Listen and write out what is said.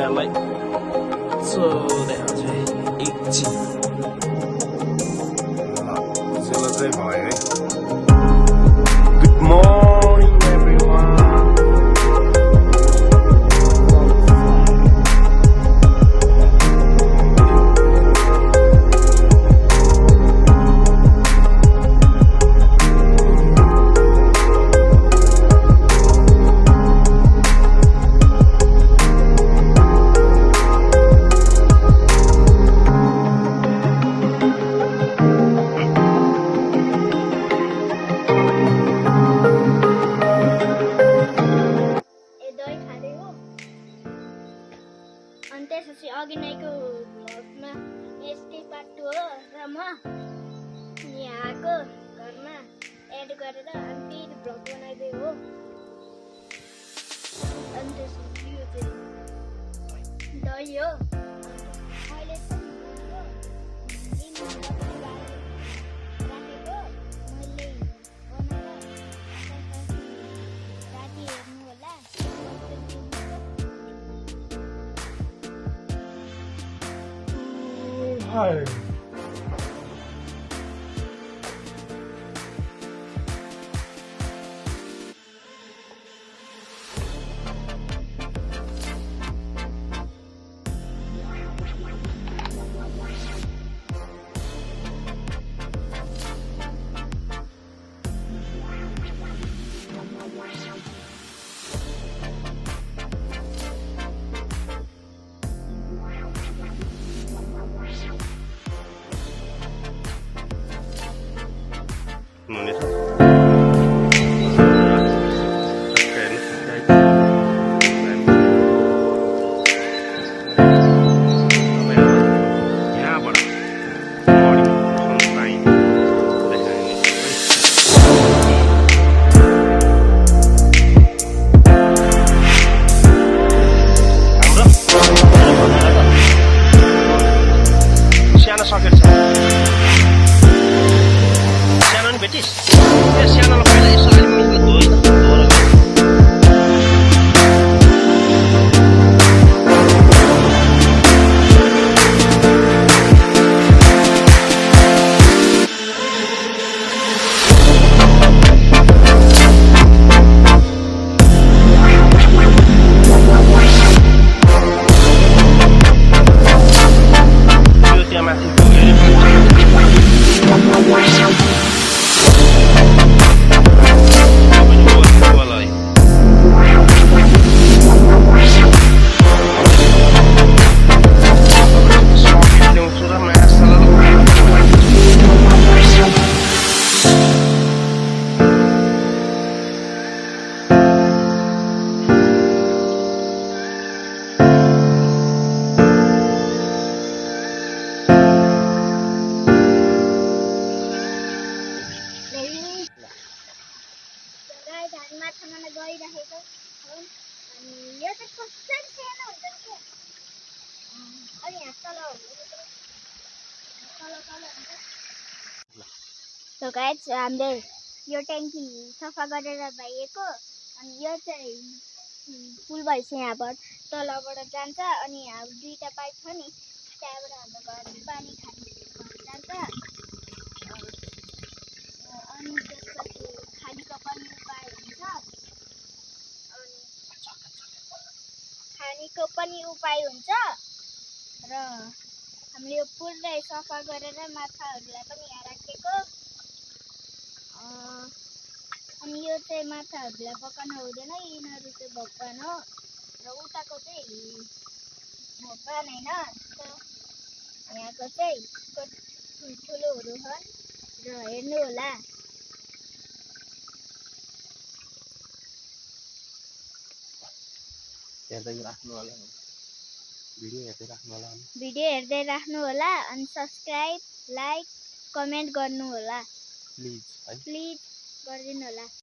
तपाईँहरूलाई सोधे हजुर एकछिन उज्यालो चाहिँ भयो है। गुड मर्निङ एभ्रिवान अनि त्यसपछि अघि नैको भ्लगमा यस्तै पाटो हो र म यहाँको घरमा एड गरेर अनि फेरि भ्लग बनाइदियो हो। अनि त्यसपछि यो चाहिँ दही हो। अहिले राखेको मैले बनाएर राति हेर्नु होला। हाय सानो सकेट छ सानो नि भेटिस त्यो सानोलाई पहिला यसो अलिक मिसमा धोइ न धोएर माछामा गइरहेको हो। अनि यो चाहिँ कस्तो सानो हुन्छ नि अनि यहाँ तल हुन्छ। गाइस हामीले यो ट्याङ्की सफा गरेर भइएको। अनि यो चाहिँ पुल भएछ यहाँबाट तलबाट जान्छ। अनि यहाँ दुईटा पाइप छ नि त्यहाँबाट हाम्रो घर पानी खाने जान्छ। अनि त्यसपछि खानेको पनि उपाय हुन्छ। खानेको पनि उपाय हुन्छ र हामीले यो पुरै सफा गरेर माछाहरूलाई पनि यहाँ राखेको। अनि यो चाहिँ माछाहरूलाई पकाउनु हुँदैन, यिनीहरू चाहिँ भगवान हो र उताको चाहिँ भगवान होइन। यहाँको चाहिँ ठुल्ठुलोहरू छन् र हेर्नु होला। भिडियो हेर्दै राख्नु होला अनि सब्स्क्राइब लाइक कमेन्ट गर्नु होला। प्लिज गरिदिनु होला।